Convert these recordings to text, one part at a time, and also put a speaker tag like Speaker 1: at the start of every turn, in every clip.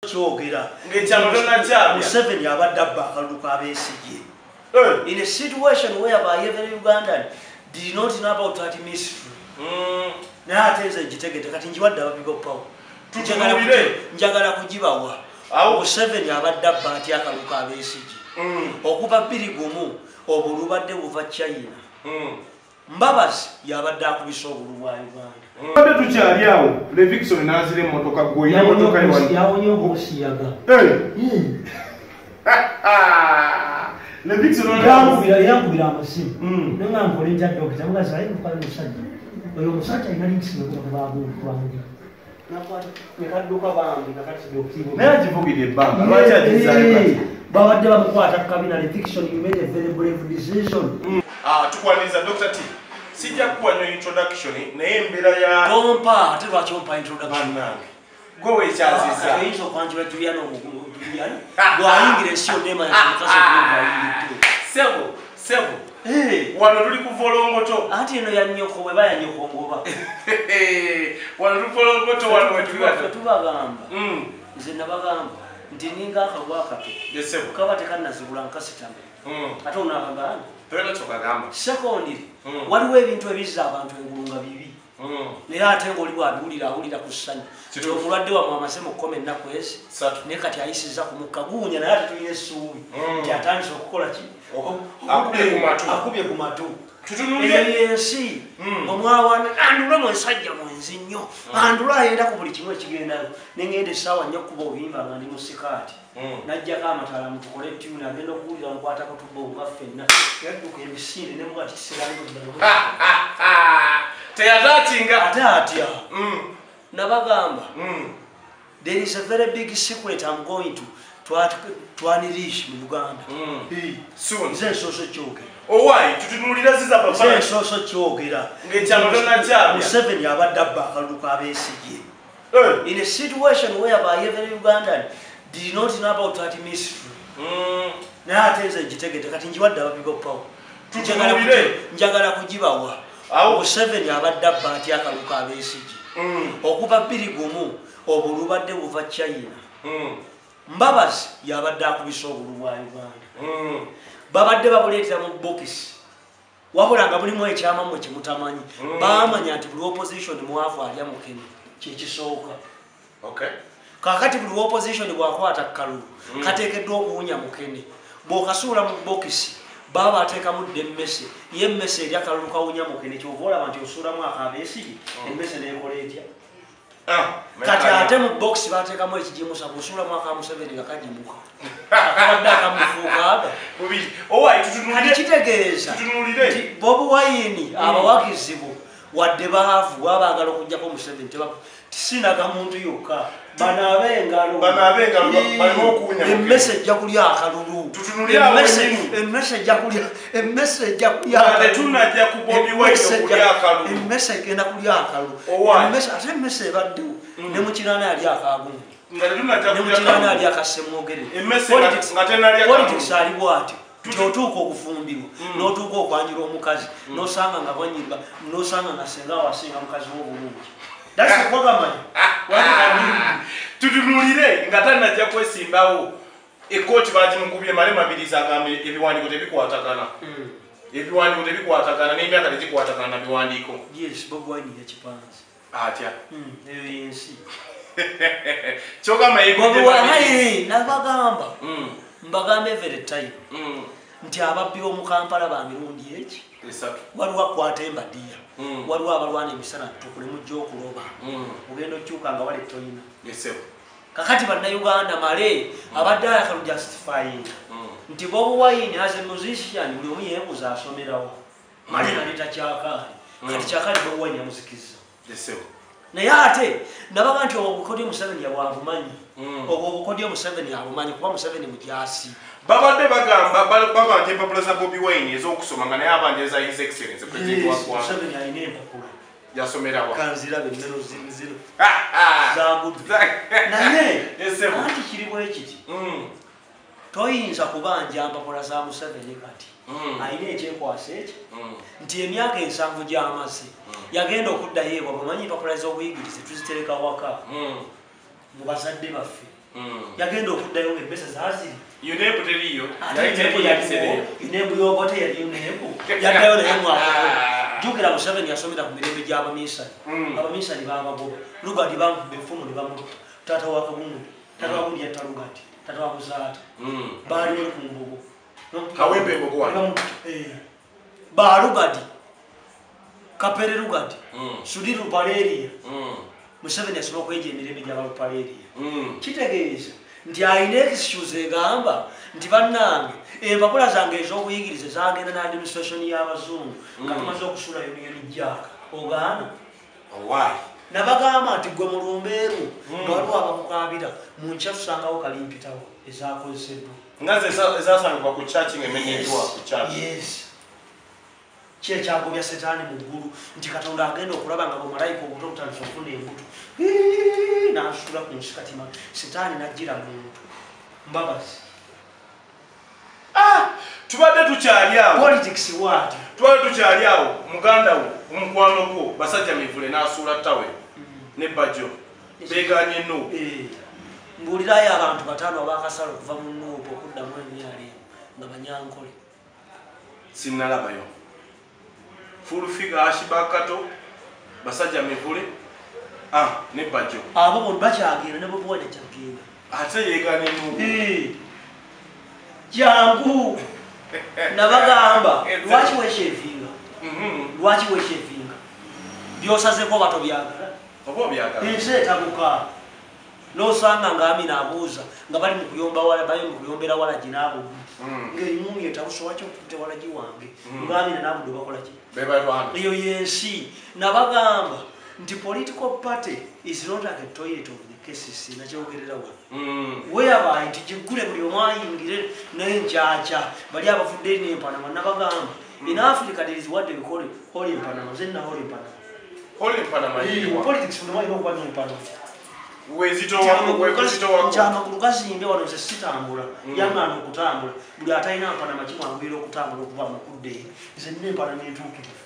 Speaker 1: Kyogera.
Speaker 2: Ng'ekyalo tonakyabya.
Speaker 1: Museveni abadde abba akalulu ka Besigye in a situation whereby every Ugandan did not know about that mystery. Naye ate nze ngitegedde kati njiwadde aba People Power.
Speaker 2: Tutunuulire.
Speaker 1: Njagala kugibawa.
Speaker 2: Awo.
Speaker 1: Museveni abadde abba atya akalulu ka Besigye? Okuva 2-1 obululu badde buva China. Mbabazi yabadde akubisa obululu bwa Uganda.
Speaker 2: Badde tukyali awo, Levixone n'azira emmotoka gwe olina emmotoka ye wano.
Speaker 1: Yawonye obusiyaga.
Speaker 2: Levixone
Speaker 1: yankubira amasimu. Nenga nkole ntya dokita, mugazi ali mukwano musajja. Oyo omusajja alina links n'okuva ku baabuntu bange. Nakwata ne kadduka bambi kakati dokita.
Speaker 2: Naye agivugidde ebbanga, lwaki agizaayo kati?
Speaker 1: Babadde bamukwata ku kabina. Levixone, you made a very brave decision.
Speaker 2: Tukwaniriza Dr. T. Sijja kukuwa nnyo introduction, naye embeera ya
Speaker 1: Tompa, ate lwaki ompa introduction?
Speaker 2: Bannange. Gwe weekyaziza.
Speaker 1: Oyinza okwanjula Juliana omugumu, Juliana? Bw'ayingira ensi yonna emanya nti mukazi omulungi ayingidde.
Speaker 2: Ssebo, ssebo. Wano tuli ku Volongoto.
Speaker 1: Anti eno ya nnyoko, bw'eba ya nnyoko ngoba.
Speaker 2: Wano tuli Volongoto, wano we tuli wano.
Speaker 1: Ffe tubagamba. Nze nabagamba nti ninga akagwa akato.
Speaker 2: Yes, ssebo.
Speaker 1: Kaba tekannazibula nkasitama. Ate onaakagamba?
Speaker 2: Tolina ky'okagamba.
Speaker 1: Secondly, waliwo ebintu ebizza abantu engulu nga bibi. Naye ate ng'oli bw'abiwulira awulira ku ssanyu.
Speaker 2: Kituufu.
Speaker 1: Omulwadde wammwe amaze mu kkoma ennaku ezi.
Speaker 2: 3.
Speaker 1: Naye kati ayisizza ku mukka guwunya, naye ate tulina essuubi. Nti atandise okukola ki?
Speaker 2: Akubye ku matu.
Speaker 1: Akubye ku matu.
Speaker 2: Tutunuulire.
Speaker 1: Eyo y'ensi. Omwawana, andula mwensajja mwenzi nnyo. Andula ayenda ku buli kimu ekigendayo. Ne ngenda essaawa nnya okukuba obuyimba nga ndi mu sikaati. N'aggyako amataala mutukole tune, agenda okuwulira nkwatako tubbo nga ffenna. Yadduka emisinde ne muga nti kiseera nnyo.
Speaker 2: Teyataatinga.
Speaker 1: Ate atya? Nabagamba. There is a very big secret I'm going to unleash mu Uganda.
Speaker 2: Soon.
Speaker 1: Nze nsoose kyogera.
Speaker 2: Owaayi, tutunuulira ziza papa.
Speaker 1: Nze nsoose kyogera.
Speaker 2: Ng'ekyalo tonakyabya.
Speaker 1: Museveni abadde abba akalulu ka Besigye. In a situation whereby every Ugandan did not know about that mystery. Naye ate nze ngitegedde kati njiwadde aba People Power.
Speaker 2: Tutunuulire.
Speaker 1: Njagala kugibawa.
Speaker 2: Awo.
Speaker 1: Museveni abadde abba atya akalulu ka Besigye? Okuva 2-1 obululu badde buva China. Mbabazi yabadde akubisa obululu bwa Uganda. Babadde babuleetera mu bokisi. Wabula nga mulimu ekyama mmwe kye mutamanyi. Baamanya nti buli opposition mwavu alya mukene, kye kisooka. Kaakati buli opposition bw'akwata kalulu, kateekeddwa okuwunya mukene. Bw'okasuula mu bokisi, baba bateekamu dda emmese. Ye emmese erya kalulu kawunya mukene, ky'ova olaba nti osuulamu aka Besigye, emmese n'ekola etya? Kati ate mu bokisi bateekamu ekigimusa, bw'osuulamu aka Museveni nga kagimuka. Akabadde akamufuuka aga.
Speaker 2: Bubiri. Owaayi, tutunuulire.
Speaker 1: Kati kitegeeza
Speaker 2: Tutunuulire.
Speaker 1: nti Bobi Wine abawagizi bo wadde baavu, baba baagala okuggyako Museveni, tisinaga muntu yokka. Banaabe engalo.
Speaker 2: Banaabe engalo, baleme okuwunya mukene.
Speaker 1: Emmese ejja kulya akalulu.
Speaker 2: Tutunuulire awo wennyini.
Speaker 1: Emmese ejja kulya, emmese ejja kulya
Speaker 2: Nga
Speaker 1: akalulu.
Speaker 2: tetunnajja ku Bobi Wine okulya akalulu.
Speaker 1: Emmese egenda kulya akalulu.
Speaker 2: Owaayi.
Speaker 1: Ate emmese ebaddewo. Ne mu kinaana yali akaagumu.
Speaker 2: Nga tetunnajja
Speaker 1: Ne mu
Speaker 2: kulya
Speaker 1: kinaana
Speaker 2: akalulu.
Speaker 1: yali akasemwogere.
Speaker 2: Emmese nga tennalya akalulu.
Speaker 1: Politics ali bw'atyo. Nti otuuka okufumbirwa, n'otuuka okwanjula omukazi, n'osanga nga bwanyirwa, n'osanga nga ssenga wasinga mukazi w'obulungi. That's the program.
Speaker 2: Tutunuulire nga tannajja kwesimbawo. Ekkooti baagimukubye Male Mabirizi agamba ebiwandiiko tebikwatagana. Ebiwandiiko tebikwatagana n'emyaka tegikwatagana na biwandiiko.
Speaker 1: Yes, Bobi Wine yakipanze.
Speaker 2: Atya?
Speaker 1: Eyo y'ensi.
Speaker 2: Ky'ogamba yeegudde
Speaker 1: Bobi Wine,
Speaker 2: Mabirizi.
Speaker 1: hey, nabagamba. Mbagamba every time. Nti ababbi b'omu Kampala ba mirundi eki?
Speaker 2: 3.
Speaker 1: Waliwo akwata embadiya. Waliwo abalwana emisana ttukule mujja okuloba. Ogenda okyuka nga wali toyina.
Speaker 2: Yes,
Speaker 1: Kakati bannayuganda Male abadde ayagala justifying. Nti Bobi Wine as a musician buli omu yeebuuza asomerawo. Male naleeta Kyakaali. Kati Kyakaali Bobi Wine yamuzikizza.
Speaker 2: Yes,
Speaker 1: Naye ate nabaga nti obwo obukodyo Museveni yabwabumanyi. Obwo obukodyo Museveni abumanyi kuba Museveni mujaasi.
Speaker 2: Babadde bagamba, babanja empapula za Bobi Wine ez'okusoma nga naye abanja eza His Excellency President wa
Speaker 1: Yes,
Speaker 2: ggwanga.
Speaker 1: Museveni alina empapula.
Speaker 2: Yasomerawa.
Speaker 1: Kanzirabe emmeno zino. Zagudde. Naye,
Speaker 2: Yes, sir.
Speaker 1: anti kiri bwe kiti. Toyinza kubanja mpapula za Museveni kati. Alina ekyekwasa ekyo. Nti emyaka 7 gy'amaze. Yagenda okuddayo ewaabwe, omanyi empapula z'obuyigirize tuzitereka waka. Mu bazadde baffe. Yagenda okuddayo ng'emmese zaaziri.
Speaker 2: UNEB teriiyo.
Speaker 1: UNEB y'obote yali UNEB. Yaddayo naye mwaka. Jjukira Museveni yasomera ku mirembe gy'abaminsani. Abaminsani baabagoba. Lugard bamukuba effumu ne bamutta. Taata wa Kagundi. Taata wa Gundi yatta Lugard. Taata wa Muzaata. Baali bali ku mbogo.
Speaker 2: Kawempe embogo wano.
Speaker 1: Ba Lugard. Kapere Lugard. Sudhir Ruparelia. Museveni yasoma okweja emirembe gy'abalupareria. Kitegeeza nti alina excuse egamba nti bannange empapula zange ez'okuyigiriza zagenda ne administration y'abazungu nga tumaze okusuula Union Jack ogaana. Nabagamba nti gwe mulumbeeru nga waliwo abakukaabira mu nkya tusangawo kalimpitawo ezakozeseddwa.
Speaker 2: Nga ezasangibwa ku church ng'emenyeddwa ku church.
Speaker 1: Yes. Ki ekyagobya Setaani mu ggulu nti Katonda agenda okulaba nga bwemalayika obuto butandise okufuna embuto n'asuula ku nsi kati Setaani n'ajjira muntu. Mbabazi.
Speaker 2: Tubadde tukyali awo.
Speaker 1: Politics what?
Speaker 2: Tubadde tukyali awo muganda wo omukwano gwo basajja mivule n'asuula ttawe ne Bajjo beegaanye NUP.
Speaker 1: Mbuulirayo abantu bataano abaakasala okuva mu NUP okuddamu NRM nga Banyankole.
Speaker 2: Sinnalabayo. Full figure Ashibakato, basajja mivule, ne Bajjo.
Speaker 1: Abo bonna bakyagenda ne Bobi Wine kyagenda.
Speaker 2: Ate yeegaana NUP.
Speaker 1: Jangu. Nabagamba lwaki weeshevinga? Lwaki weeshevinga? By'osazeeko bato byagala.
Speaker 2: Oba obyagala.
Speaker 1: Ensi etabuka. N'osanga nga Amina abuuza nga bali mu kuyomba wala bali mu kuyombera walagi n'Abuddu. Ng'emungu etabusa waki okutte walagi wange. Nga Amina n'Abuddu bakola ki? Eyo y'ensi. Nabagamba nti political party is not like a toilet of the KCC nakyogerera wano. Whereby nti giggule buli omu ayingire n'enkyakya bali abavudde eri n'empanama. Nabagamba in Africa there is what they call holy empanama. Nze nina holy empanama.
Speaker 2: Holy empanama yiwa.
Speaker 1: Politics buli omu alina okuba n'empanama.
Speaker 2: Nkyamagulu
Speaker 1: gazimbe wano nze sitambula yagaana okutambula buli atalina mpanama kimwanguyira okutambula okuva mu kudda eri. Nze nina empanama entuukirivu.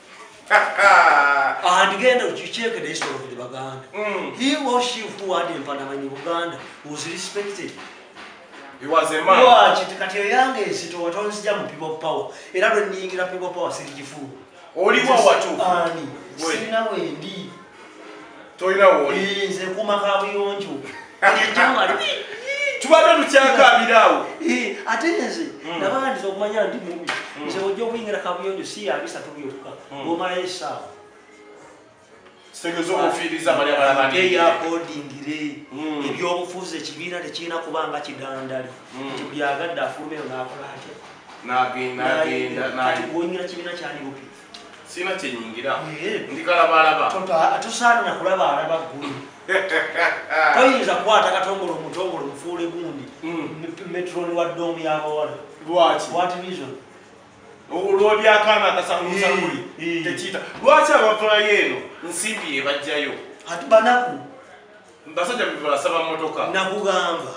Speaker 1: And genda check the history of the Baganda. He or she who had empanama in Uganda was respected.
Speaker 2: He was a man.
Speaker 1: Lwaki kati eyange ensito watonzija mu people power era lwe nnyingira people power sirigifuula.
Speaker 2: Oliwa watuufu.
Speaker 1: Ani sirina wendi.
Speaker 2: Tolina w'oli.
Speaker 1: Nze nkuuma kabuyonjo.
Speaker 2: Tubadde tukyakaabira awo.
Speaker 1: Ate nze nabandiza okumanya ndi mubi. Nze ojja okuyingira kabuyonjo si ya bisatu byokka bw'omalayo essaawa.
Speaker 2: Kitegeeza okufiiriza bali abalala
Speaker 1: Eyakodingire ebyobufuzi ekibiina tekirina kuba nga kidandali nti buli agadde afulumeyo n'akola atya.
Speaker 2: N'agenda.
Speaker 1: Kati bw'oyingira kibiina kyani bupi?
Speaker 2: Sina kyenyingira. Ndi kalabalaba.
Speaker 1: Tosaana na kulabaalaba ggulu. Toyinza kukwata katongole omutongole omufuule gundi metroni wa ddoomu y'abawala.
Speaker 2: Lwaki?
Speaker 1: What reason?
Speaker 2: Olw'ebyakaana akasangulusanguli tekiyita. Lwaki abavaayo eno nsimbi ebajjayo?
Speaker 1: Ati banaku.
Speaker 2: Basajja basaba mmotoka.
Speaker 1: Nakugamba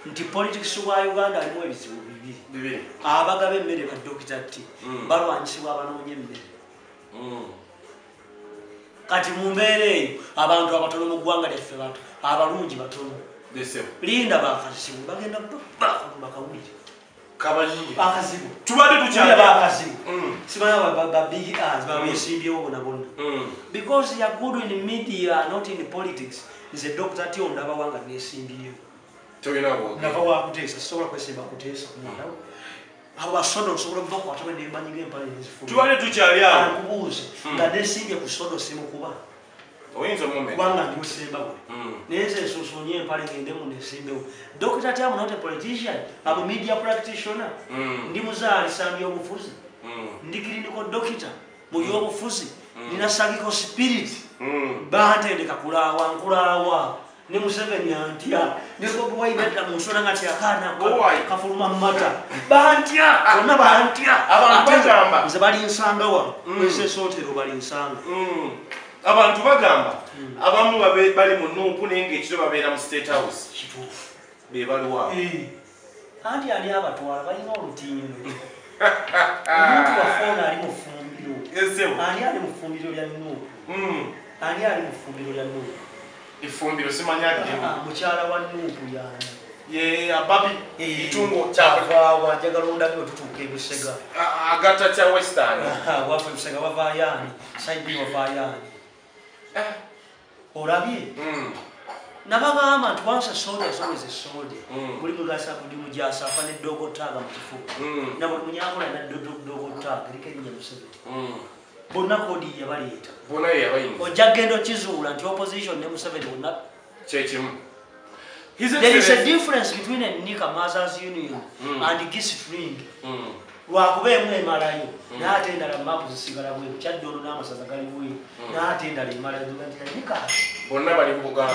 Speaker 1: nti politics wa Uganda alimu ebizibu bibiri. Abagaba emmere ba Dr. T balwanyisibwa abanoonya emmere. Kati mu mbeera eyo abantu abatono mu ggwanga lyaffe bato abalungi batono. Linda bakazibu bagenda bakawulire.
Speaker 2: Kabayingi.
Speaker 1: Bakazibu.
Speaker 2: Tubadde tukyali
Speaker 1: bakazibu. Simanya ba big ass babesimbyewo bonna bonna. Because you are good in media not in politics. Nze Dr. T ondaba wanga nesimbyewo.
Speaker 2: Tolina bwogera.
Speaker 1: Nava wa kuteesa sobola kwesimba kuteesa munda. Abo basodo nsobola okubakwata bwe nembanyiga empale nezifuluma.
Speaker 2: Tubadde tukyali awo.
Speaker 1: Nkubuuze nga nesimbye ku sodo simukuba.
Speaker 2: Oyinza omumenya.
Speaker 1: Kubanga ndi wesemba bwe. Naye nze nsuusuunye empale ngende mu nesimbewo. Dr. T am not a politician. I'm a media practitioner. Ndi muzaalisa mbyobufuzi. Ndi clinical doctor mu byobufuzi. Nina surgical spirit. Bantendeka kulaawa nkulaawa. Ne Museveni antya. Ne Bobi Wine adda mu nsona nga akaana kafuluma mu mata. Bantya bonna bantya.
Speaker 2: Abantu bagamba.
Speaker 1: Nze balinsanga wano. Nze balinsanga.
Speaker 2: Abantu bagamba abamu bali mu NUP naye ng'ekiro babeera mu State House.
Speaker 1: Kituufu.
Speaker 2: Be baliwo.
Speaker 1: Anti ani abatwala balina olutindo. Omuntu waffe ono ali mu ffumbiro. Ani ali mu ffumbiro lya NUP? Ani ali mu ffumbiro lya NUP?
Speaker 2: Efumbiro simanya addemu.
Speaker 1: Mukyala wa Nuupu yani.
Speaker 2: Ye ababi itungo
Speaker 1: kyava njagala ondage we tutuuka ebusega.
Speaker 2: Agata kya Western.
Speaker 1: Wafa ebusega wava yani, side wava yani. Olabye? Nabagamba nti once a soldier is always a soldier. Buli mugasa buli mujasa afa ne dogo tag mu kifuba. Na buli munyakola na dogo tag eriko erinnya Museveni. Bonna kodi yabaleeta.
Speaker 2: Bonna yabayinza.
Speaker 1: Ojja genda okizuula nti opposition ne Museveni bonna
Speaker 2: kyekimu.
Speaker 1: There is a difference between a Nika Mothers Union and G-string. Lwakuba emu emalayo n'ate endala maapu zisigala bweru, Kyaddondo n'amasaza gali bweru, n'ate endala emalayo nti Nika.
Speaker 2: Bonna bali mu Buganda.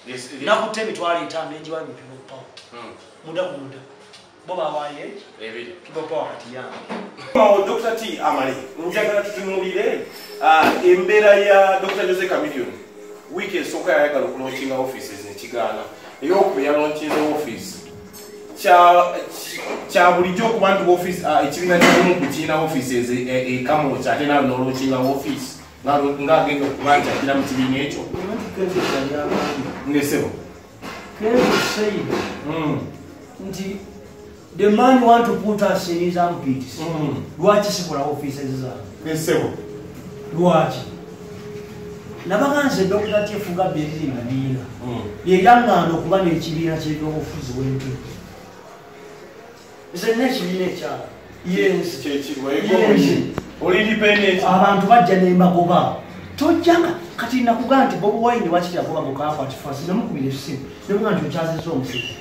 Speaker 1: Yes. Nakutte 50,000 n'enjiwa mu People Power. Muda ku muda. Bo bawaayo eki?
Speaker 2: Ebiri.
Speaker 1: People Power kati yange.
Speaker 2: Dr. T Amale, njagala tutunuulire embeera ya Dr. Jose Chameleone. Wiiki esooka yayagala okulaunchinga offices nekigaana. Ey'okubiri yalaunchinze office. Kya bulijjo okuba nti office ekibiina ky'omu kirina offices e Kamwokya ate naawe n'olaunchinga office ng'agenda okuba nti agira mu kibiina ekyo. Ngesebo.
Speaker 1: Kenzo said nti the man want to put us in his armpits. Lwaki sikola offices zange?
Speaker 2: Ngesebo.
Speaker 1: Lwaki? Nabaganze Dr. T efuga beriri mu bibiina. Lye lyaŋŋaana okuba n'ekibiina ky'ebyobufuzi w'entuuko. Nze nina ekibiina ekyange. Yensi.
Speaker 2: Oli independent.
Speaker 1: Abantu bajja ne mbagoba. Tojjanga kati nakugamba nti Bobi Wine lwaki yagoba Mukaaka ati Francis namukubira essimu ne mugamba nti okyazizza omusezi.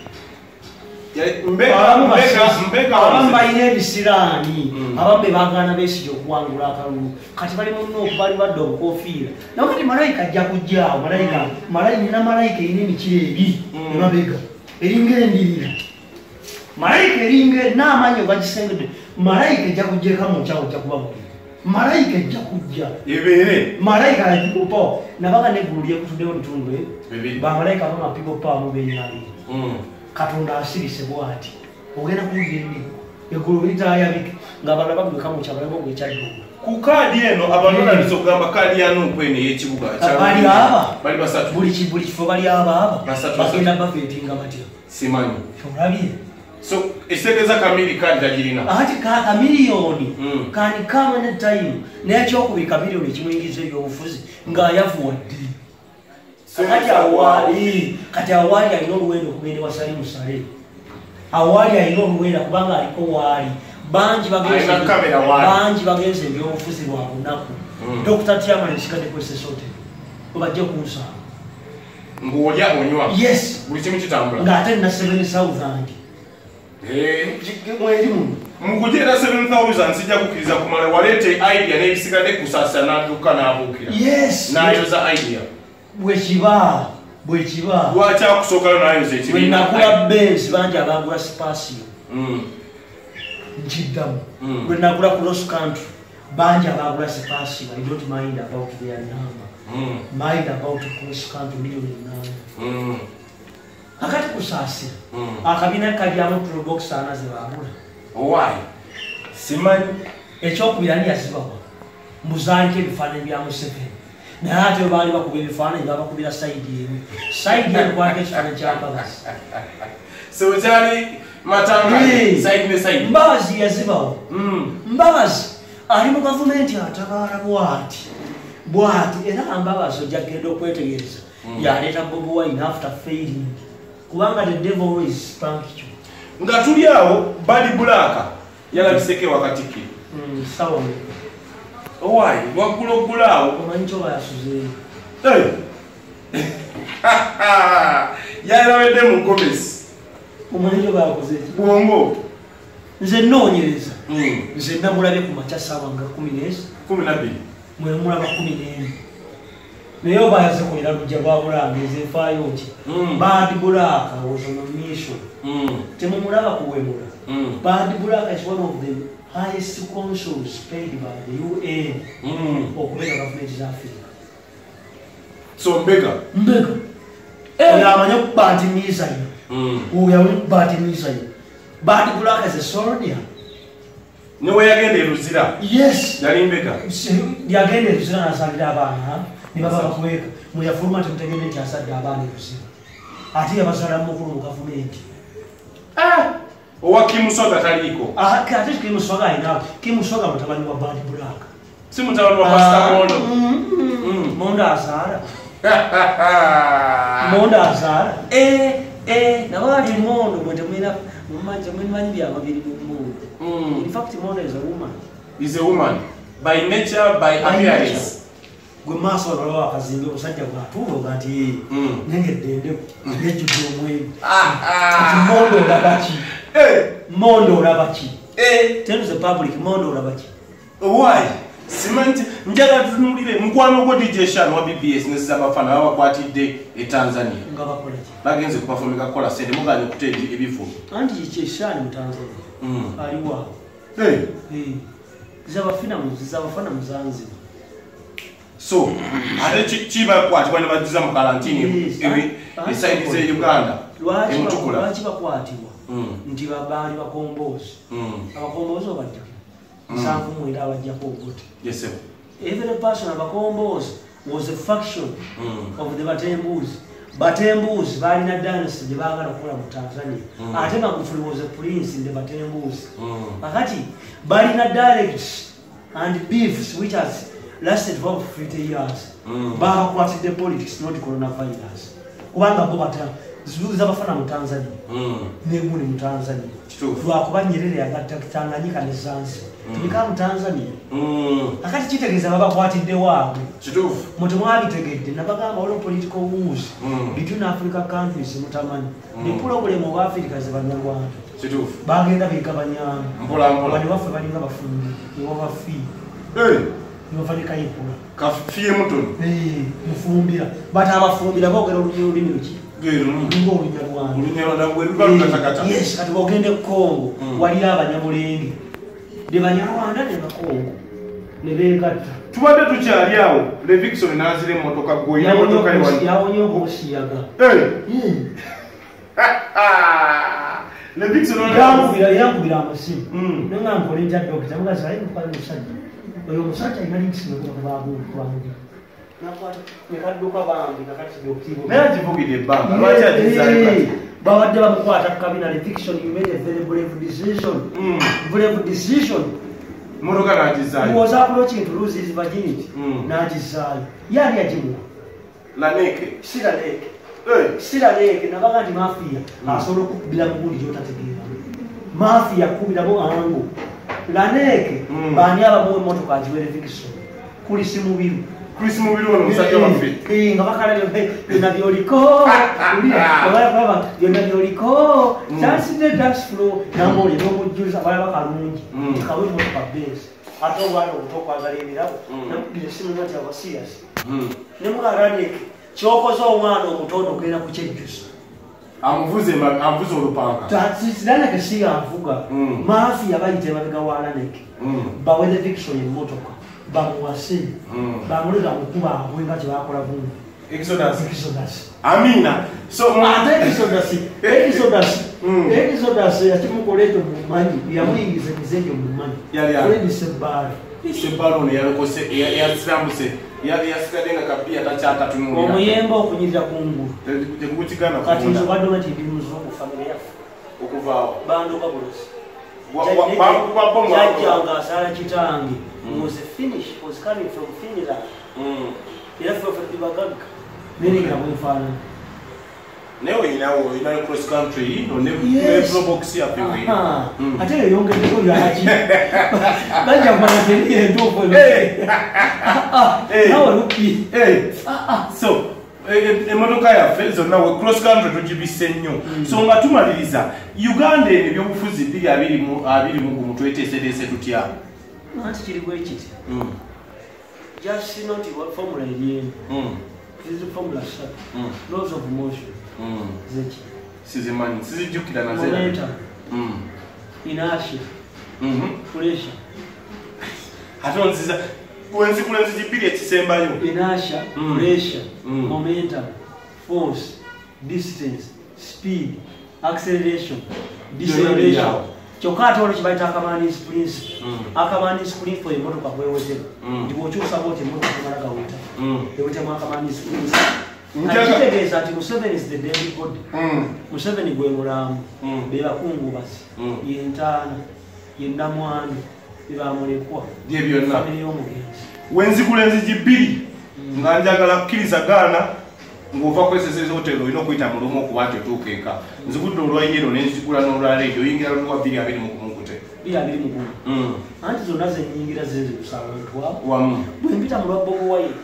Speaker 1: Abamu balina ebisiraani, abamu be baagaana Besigye okuwangula akalulu. Kati bali mu Nuupu bali badde obukofiira. Naye kati malayika ajja kujja awo, nina malayika erina emikira ebiri emabega, eringa endirira. Malayika eringa n'amaanyi ogagisengedde, malayika ejja kujja Kamwokya ojja kuba bubi. Malayika ejja kujja.
Speaker 2: Ebeere.
Speaker 1: Malayika ya People Power. Nabaga n'eggulu lyekutuddewo ebitundu ebyo. Bamalayika abama People Power mubenyabiri. Katonda asirise bw'ati. Ogenda kuwulira emiggo. Eggulu litayabike ng'abalala bagwe Kamwokya abalala bagwe Kyaddondo.
Speaker 2: Ku kaadi eno abantu okugamba kaadi ya Nuupu eno ey'ekibuga.
Speaker 1: Bali aba.
Speaker 2: Bali basatu.
Speaker 1: Buli kifo bali aba.
Speaker 2: Basatu.
Speaker 1: Bagenda bafeetinga batya.
Speaker 2: Simanyi.
Speaker 1: Olabye.
Speaker 2: So ekitegeeza Kamili kaadi tagirina.
Speaker 1: Ati Chameleone can come any time. Naye ekyokubiri Chameleone ekimuyingiza ebyobufuzi ng'ayavuwadde. Kati awaali alina oluwenda okugenda ewa Salim Saleh. Awaali alina oluwenda kubanga aliko waali. Bangi bagenze ebyobufuzi lwa lunaku. Dr. T Amale nsigadde kwesesa hotel. Obajje kunsaba.
Speaker 2: Ng'olya onywa.
Speaker 1: Yes.
Speaker 2: Buli kimu kitambula.
Speaker 1: Ng'ate nina 7,000. Mweri muno.
Speaker 2: Mukugenda 7,000 sijja kukkiriza kumala waleete idea n'ebisigadde kusaasira n'adduka n'abuukira.
Speaker 1: Yes.
Speaker 2: N'ayoza idea.
Speaker 1: Bwe kiba.
Speaker 2: Lwaki akusookayo n'ayoza ekibiina?
Speaker 1: Bwe nagula Benz bangi abagula Spacio. Nkiddamu. Bwe nagula Cross Country bangi abagula Spacio. I don't mind about their number. Mind about Cross Country 8,000,000. Akati kusaasira. Akabiina kalyamu Probox ana ze baagula.
Speaker 2: Why? Simanyi.
Speaker 1: Ekyokubiri ani yazibawa? Muzaaliko ebifaananyi bya Museveni. Naye ate baali bakuba ebifaananyi babakubira sayidi emu. Sayidi emu kwaliko ekifaananyi kya Mbabazi.
Speaker 2: So kyali matanga sayidi ne sayidi.
Speaker 1: Mbabazi yazibawa. Mbabazi ali mu gavumenti atabaala bw'ati. Bw'ati era Mbabazi ojja kugenda okwetegereza. Yaleeta Bobi Wine after failing. Kubanga the devil always punctual.
Speaker 2: Nga tuli awo Bad Black yalabiseko ewa Katikkiro.
Speaker 1: Sawa.
Speaker 2: Owaayi waggula oggula awo.
Speaker 1: Omanyi kyoba yasuzeeyo.
Speaker 2: Yalabedde mu Gomesi.
Speaker 1: Omanyi kyoba yakoze ki?
Speaker 2: Bwongo.
Speaker 1: Nze nnoonyereza. Nze namulabye ku makya ssaawa nga 12. Mwe mulaba 11. Naye oba yazikolera lujja lwa Bulange ezefaayo ki? Bad Black was on a mission. Temumulaba kuwemula. Bad Black is one of the highest consuls paid by the UN okubeera gavumenti za Africa.
Speaker 2: So mbega?
Speaker 1: Mbega. Oyo amanyi okuba nti missile. Oyo amanyi okuba nti missile. Bad Black is a soldier.
Speaker 2: Ne we yagenda e Luzira?
Speaker 1: Yes.
Speaker 2: Yali mbega?
Speaker 1: Yagenda e Luzira n'asangira abaana. Ne baba bakweka muyafuluma temutegedde nti asadde abaana ebuzibu ate yabazaala mukulu mu gavumenti.
Speaker 2: Owa Kimusoga taliiko.
Speaker 1: Ate Kimusoga alina Kimusoga mutabani wa Bad Black.
Speaker 2: Si mutabani wa Pastor Mondo.
Speaker 1: Mondo azaala. Mondo azaala. Nababa nti Mondo mwe temulina mumanyi byama biri mu Mondo. In fact Mondo is a woman.
Speaker 2: Is a woman by nature, by appearance.
Speaker 1: Gwe maaso olaba akazimbe omusajja bw'atuula nti nengedde endeku nejjudde omwenge. Kati Mondo olaba ki? Mondo olaba ki? Tell the public Mondo olaba ki?
Speaker 2: Why? Simanyi njagala tutunulire mukwano gwo DJ Shan wa BBS ne Zabafana babakwatidde e Tanzania.
Speaker 1: Nga bakola ki?
Speaker 2: Bagenze kupafomeka kukola sente muganye okuteeka ebivvulu.
Speaker 1: Anti DJ Shan mu Tanzania. Aliwo. Zabafana mu Zanzibar.
Speaker 2: So, ate kibakwatibwa ne bajjuza mu karantini esaidi ze Uganda.
Speaker 1: Lwaki bakwatibwa? Nti babaali bakomboozi. Abakomboozi obajjukira. 79 abajjako obuti.
Speaker 2: Yes sir.
Speaker 1: Every person abakomboozi was a faction of the Batembuzi. Batembuzi balina dynasty gye baagala okukola mu Tanzania. Ate Magufuli was a prince in the Batembuzi. Kakati balina dialects and beefs which has lasted for 50 years. Babakwatidde politics, not coronavirus. Kubanga bo zabafana mu Tanzania. Neguni mu Tanzania. Lwakuba Nyerere yagatta Tanganyika ne Zanzibar. Tubika mu Tanzania. Akati kitegeeza babakwatidde waabwe.
Speaker 2: Kituufu.
Speaker 1: Mwe temwabitegedde nabagamba waliwo political wars between Africa countries mutamanyi. The problem of Africa ze Banyarwanda.
Speaker 2: Kituufu.
Speaker 1: Bagenda beegabanyamu.
Speaker 2: Mpola mpola.
Speaker 1: Bano baffe balinga bafumbi. Ewabafi. Nibafanika yipula.
Speaker 2: Kafiye mutono.
Speaker 1: Mufumbira. But abafumbira boogera olulimi ki? Ngo Olunyarwanda.
Speaker 2: Olunyarwanda bwe luba lukatakata.
Speaker 1: Yes, kati bw'ogenda e Congo waliyo Abanyamulenge. Ne Banyarwanda ne Bakongo ne beegatta.
Speaker 2: Tubadde tukyali awo, Levixone n'azira emmotoka gwe emmotoka
Speaker 1: yawonye okusiyaga.
Speaker 2: Levixone
Speaker 1: yankubira amasimu. Nenga nkole ntya dokita mugazi ali mukwano musajja. Oyo omusajja alina links n'okuva ku baagundu kwange. Nakwata ne kadduka bambi kakati dokita.
Speaker 2: Naye agivugidde ebbanga lwaki agizaayo kati?
Speaker 1: Babadde bamukwata ku kabina. Levixone, you made a very brave decision. Brave decision.
Speaker 2: Mmotoka n'agizaayo.
Speaker 1: He was approaching to lose his virginity. N'agizaayo. Ye ani yagimuwa?
Speaker 2: Laneke.
Speaker 1: Si Laneke. Si Laneke nabaga nti mafia asobola okukubira mu gundi gy'otategeera. Mafia akubiramu ango. Laneke baani abamuwa emmotoka agiwe Levixone? Chris Mubiru.
Speaker 2: Chris Mubiru ono musajja waffe.
Speaker 1: Nga bakala byonna byoliko. Byonna byoliko. Dance the dance floor. Nambole n'omujjuza balaba kalungi. Kawe emmotoka base. Ate obwana obuto okwagala ebirabo. Namukubira essimu nti aba serious. Ne muga Laneke ky'okoze omwana omuto ono ogenda kukyejjusa.
Speaker 2: Amuvuze olupanka.
Speaker 1: Laneke si yanvuga. Mafia bayita emabega wa Laneke. Bawe Levixone emmotoka. Bamuwase. Bamulega mukuba abwe nga kyebakola bungi.
Speaker 2: Exodus. Amina. So
Speaker 1: ate Exodus yakimukola ekyo mumanyi. Yamuyingiza emize egyo mumanyi. Fred Sebbaale.
Speaker 2: Sebbaale ono yalokose yasiramuse yasigadde nga kapiya takyakatunuulira.
Speaker 1: Omuyembe okunyirira ku ngulu.
Speaker 2: Tegukigaana
Speaker 1: Kati nze obadde omanyi nti ndi muzungu famire yaffe.
Speaker 2: Okuvaawo.
Speaker 1: Bandoga bulosi. Jjajjange azaala kitange was a Finnish, was coming from Finland. Era ffe ffe bagagga. Naye nga bwenfaanana.
Speaker 2: Naye olinawo olina cross country ne probox yaffe weeri.
Speaker 1: Ate eyo yongeddeko lwaki? Bajja kumanya teri entuufu. Nawe luki.
Speaker 2: So emmotoka yaffe zonna cross country tugibisse nnyo. So nga tumaliriza Uganda eno ebyobufuzi 2021 tweteeseteese tutya?
Speaker 1: Anti kiri bwe kiti. Just not formula eri emu. Zizi formula ssatu. Laws of motion. Zeki?
Speaker 2: Sizimanyi, sizijjukira naze.
Speaker 1: Momentum. Inertia. Pressure.
Speaker 2: Ate onziza wenzikula nzigi bbiri ekisembayo.
Speaker 1: Inertia, pressure, momentum, force, distance, speed, acceleration, deceleration. Kyokka ate olwo kibayita Ackermann's principle. Ackermann's principle emmotoka kwewetera nti bw'okyusa bwoti emmotoka temala gaweta, ewetemu Ackermann's principle. Kitegeeza nti Museveni is the dead body. Museveni gwe mulamu, be bakungubazi, ye ntaana, ye nnamwandu, be bamulekwa, famire y'omugenzi.
Speaker 2: Wenzigula enzigi bbiri nga njagala kukkiriza gaana ng'ova ku SSS Hotel olina okuyita mu lumu okuba nti otuuka eka. Nzigudde olwa yellow nenzigula n'olwa red, oyingira luwa 221 kute?
Speaker 1: 221. Anti zonna zenyingira zenzikusa abantu
Speaker 2: wamu.
Speaker 1: Bwe mpita mu lwa Bobi Wine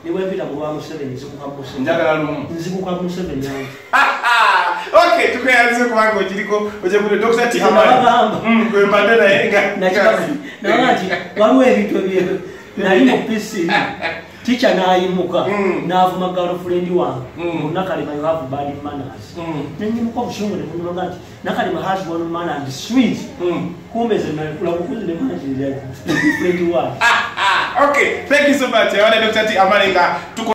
Speaker 1: ne bwe mpita mu lwa Museveni, nziguka Museveni.
Speaker 2: Njagala lumu.
Speaker 1: Nziguka Museveni anti.
Speaker 2: Okay, tukweyanze kubanga okiriko ojegule Dr. T Amani.
Speaker 1: Nabagamba.
Speaker 2: Gwe mbadde naye nga
Speaker 1: Nabaga nti waliwo ebintu ebye nali mu PC, teacher n'ayimuka n'avuma girlfriend wange, Nakalema, you have bad manners. Nenyimuka obusungu ne bunulanga nti Nakalema has one manner and sweet. Kumbe ze nakula bukuzi ne manzi different words.
Speaker 2: Okay, thank you so much. Abadde Dr. T Amani nga tuko